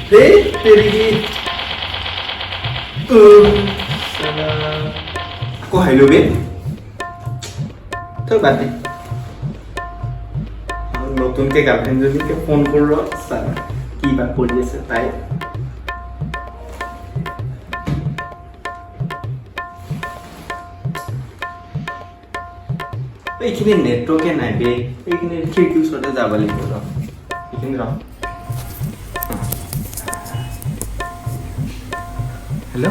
ধেই তেৰি। চালা। আকৌ হাৰিলো বে। তই বাদ দে, নতুনকে গাৰ্লফ্ৰেণ্ডজনীকে ফোন কৰোঁ ৰ, চালা কি বা কৰি আছে তাই। এইখিনি নেটৱৰ্কে নাই বে। এইখিনি খিৰিকীৰ ওচৰতে যাব লাগিব ৰ। এইখিনি ৰ। হেল্ল'।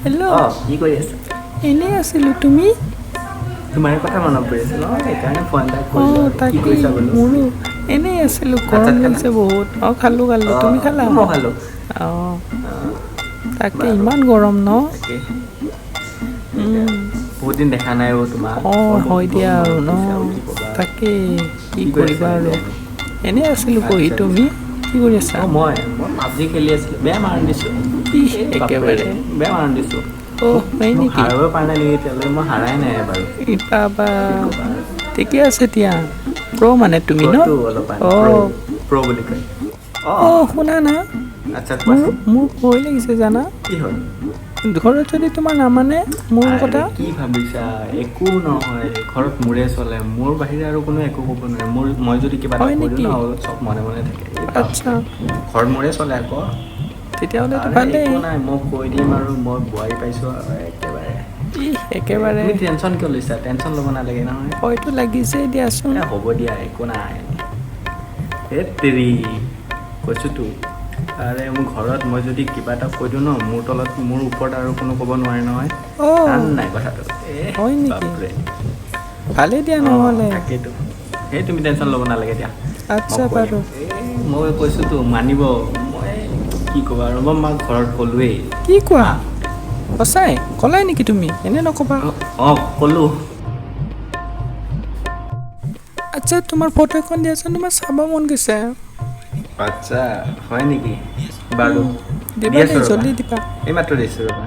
হেল্ল'। অঁ, কি কৰি আছা? এনেই আছিলোঁ, তুমি? তোমাৰ কথা মনত পৰি আছিল ন, সেইকাৰণে ফোন এটা কৰিলোঁ আৰু। কি তাকেই। কৰিছা বোলো? মোৰো এনেই আছিলোঁ। ভাত গৰম চাত খালা? লাগিছে বহুত। অঁ, খালোঁ খালোঁ। তুমি খালা? মই খালোঁ। অঁ, তাকে। বাৰু। ইমান গৰম ন? তাকে, বহুত দিন দেখা নাই অ' তোমাক। অঁ, বৰ হয় দিয়া মনত আৰু ন। পৰিছে আৰু কি ক'বা। তাকে, কি কি কৰি কৰিবা আছিলা আৰু। এতিয়া? এনেই আছিলোঁ বহি। আচ্ছা। তুমি কি কৰি আছা? অঁ, মই পাবজি খেলি আছিলোঁ। বেয়া মাৰণ দিছোঁ। ইহ, এই বাপৰে, একেবাৰে। বেয়া মাৰণ দিছোঁ। অ', হয় মোক নেকি? হাৰাব পৰা নাই নেকি এতিয়ালৈ? মই হাৰাই নাই বাৰু। ই বাবা। কি ক'বা আৰু। ঠিকে আছে দিয়া। প্ৰ' মানে তুমি ন? প্ৰ'টো অলপমান। অঁ। প্ৰ' বুলি কয়। অঁ। অঁ, শুনা না। আচ্ছা, মোৰ কোৱাচোন। মোৰ ভয় লাগিছে জানা। কি হ'ল? ঘৰত যদি তোমাৰ নামানে মোৰ আৰে কথা? কি ভাবিছা? একো নহয়। ঘৰত মোৰে চলে, মোৰ বাহিৰে আৰু কোনো একো ক'ব নোৱাৰে। মই যদি কিবা এটা হয় কৈ দিওঁ নেকি? ন, চব মনে মনে থাকে। এই বাপৰে। ঘৰত মোৰে চলে আকৌ। তেতিয়াহ'লেতো আৰে ভালেই। একো নাই, মই কৈ দিম আৰু মই বোৱাৰী পাইছোঁ আৰু একেবাৰে। ইহ, একেবাৰে। তুমি টেনশ্যন কিয় লৈছা? টেনশ্যন ল'ব নালাগে নহয়। ভয়টো লাগিছে দিয়াচোন। এ হ'ব দিয়া, একো নাই। ধেৎ তেৰি, কৈছোঁতো। আৰে মোৰ ঘৰত মই যদি কিবা এটা কৈ দিওঁ ন, মোৰ তলত মোৰ ওপৰত আৰু কোনো ক'ব নোৱাৰে নহয়। টান নাই কথাটো। এ হয় নেকি? বাপৰে। ভালেই দিয়া অঁ, নহ'লে। তাকেইতো। সেই তুমি টেনশ্যন ল'ব নালাগে দিয়া। আচ্ছা। মই কৈ বাৰু। দিম। এই মই কৈছোঁতো, মানিব। মই কি ক'বা আৰু, মই মাক ঘৰত ক'লোৱেই। কি কোৱা? সঁচাই ক'লাই নেকি তুমি? এনে নক'বা। অঁ, ক'লোঁ। আচ্ছা, তোমাৰ ফটো এখন দিয়াচোন, তোমাৰ চাব মন গৈছে। আচ্ছা, হয় নেকি? বাৰু, দি দিবা আছোঁ দেই। ৰ'বা। জল্দি দিবা। এইমাত্ৰ দিছোঁ ৰ'বা।